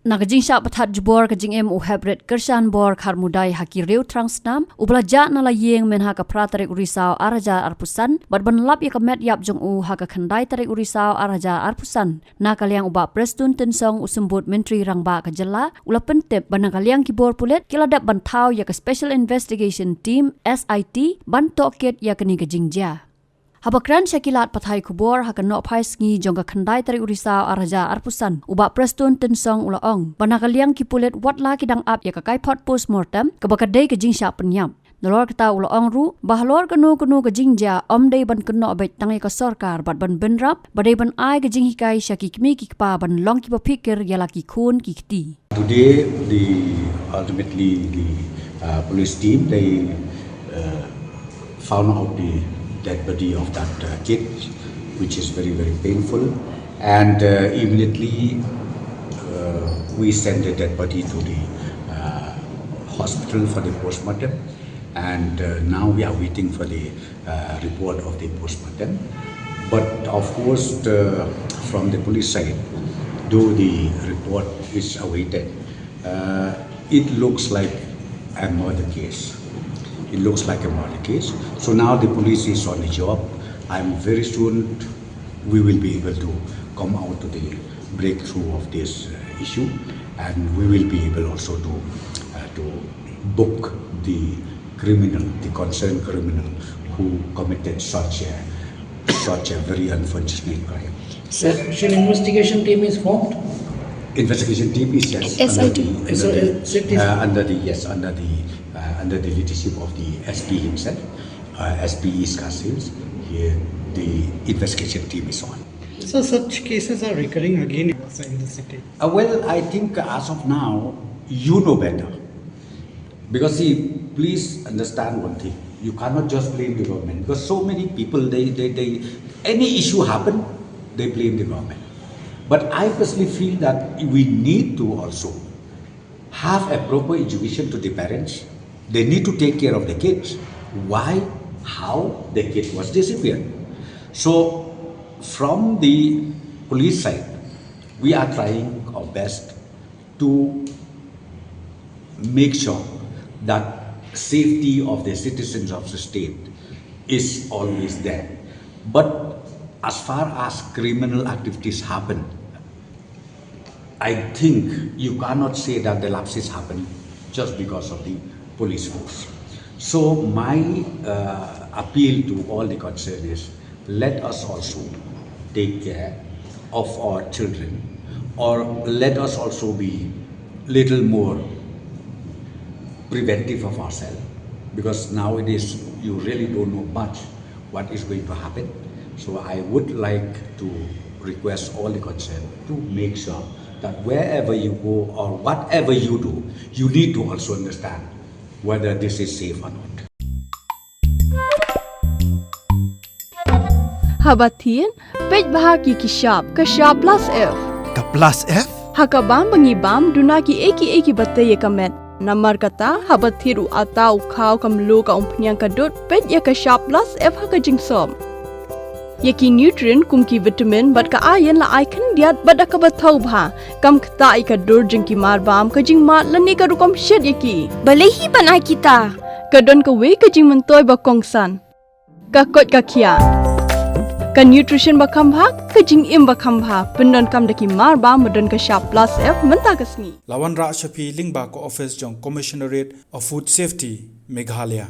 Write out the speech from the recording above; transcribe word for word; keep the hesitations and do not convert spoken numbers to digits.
Na ka jingshah pathad jubor ka jingim u Heprit Kyrshanbor Kharmudai ha ki riew thrang snam, uba la jah na la ïing mynha ka phra tarik u Risaw ar hajar arphew san, bad ban lap ïa ka met ïap jong u ha ka khyndai tarik u Risaw ar hajar arphew san, na ka liang u Bah Prestone Tynsong u Symbud Myntri Rangbah ka jylla, u la pyntip ba na ka liang ki bor pulit ki la dep ban thaw ïa ka Special Investigation Team, S I T, ban tohkit ïa kane ka jingjia. Haba kren sha ki lad pathai khubor ha ka nohphai sngi jong ka khyndai tarik u Risaw ar hajar arphew san, u Bah Prestone Tynsong u la ong ba na ka liang ki pulit wat la ki dang ap ïa ka kaiphod postmortem, kaba ka dei ka jingshah pynïap. Nalor kata u la ong ruh ba halor kano kano ka jingjia ym dei ban kynnoh beit tang ïa ka sorkar bad ban bynrap, ba dei ban ai ka jinghikai sha ki kmie ki kpa ban long kiba phikir ïa la ki khun ki kti. Today, the, ultimately, the, uh, police team, they, uh, found out the dead body of that, uh, kid, which is very, very painful. And, uh, immediately, uh, we sent the dead body to the, uh, hospital for the postmortem. And, uh, now we are waiting for the, uh, report of the postmortem. But of course, the, from the police side, though the report is awaited, uh, it looks like a murder case. It looks like a murder case. So now the police is on the job. I'm very soon we will be able to come out to the breakthrough of this, uh, issue, and we will be able also to, uh, to book the criminal, the concerned criminal who committed such a, such a very unfortunate crime. Special investigation team is formed? Investigation team is, yes, under S I T. The, under So, the, uh, S I T. Uh, under the, yes, under the, uh, under the leadership of the S P himself, uh, S P East Khasi Hills. Here, the investigation team is on. So such cases are recurring again in the city. Uh, well, I think as of now, you know better. Because see, please understand one thing. You cannot just blame the government. Because so many people, they, they, they, any issue happen, they blame the government. But I personally feel that we need to also have a proper education to the parents. They need to take care of the kids. Why, how the kid was disappeared. So, from the police side, we are trying our best to make sure that safety of the citizens of the state is always there. But as far as criminal activities happen, I think you cannot say that the lapses happen just because of the police force. So my, uh, appeal to all the concerned is, let us also take care of our children, or let us also be little more preventive of ourselves, because nowadays you really don't know much what is going to happen. So I would like to request all the concerned to make sure that wherever you go or whatever you do, you need to also understand whether this is safe or not. Haba thied, peit bha ki ki shap, ka shap plus F. Ka plus F? Ha ka bam ba ngi bam, duna ki ei ki ei kiba tei ïa ka met. Namar kata, haba thied u atta, u khaw, ka mluh, ka umphniang, ka dud, peit ïa ka shap plus F ha ka jingsop. Ïa ki nutrient kum ki vitamin bad ka iron la ai khyndiat bad da kaba thaw bha. Kam ktah ïa ka dur jong ki mar bam, ka jingmad lane ka rukom shet ïa ki. Balei hi ban ai kita? Ka don kawei ka jingmyntoi ba kongsan. Ka koit ka khiah. Ka nutrition ba kham bha, ka jingim ba kham bha. Pyndonkam da ki mar bam ba don ka shap plus F mynta ka sngi. La wanrah sha phi lyngba ka office jong Commissionerate of Food Safety, Meghalaya.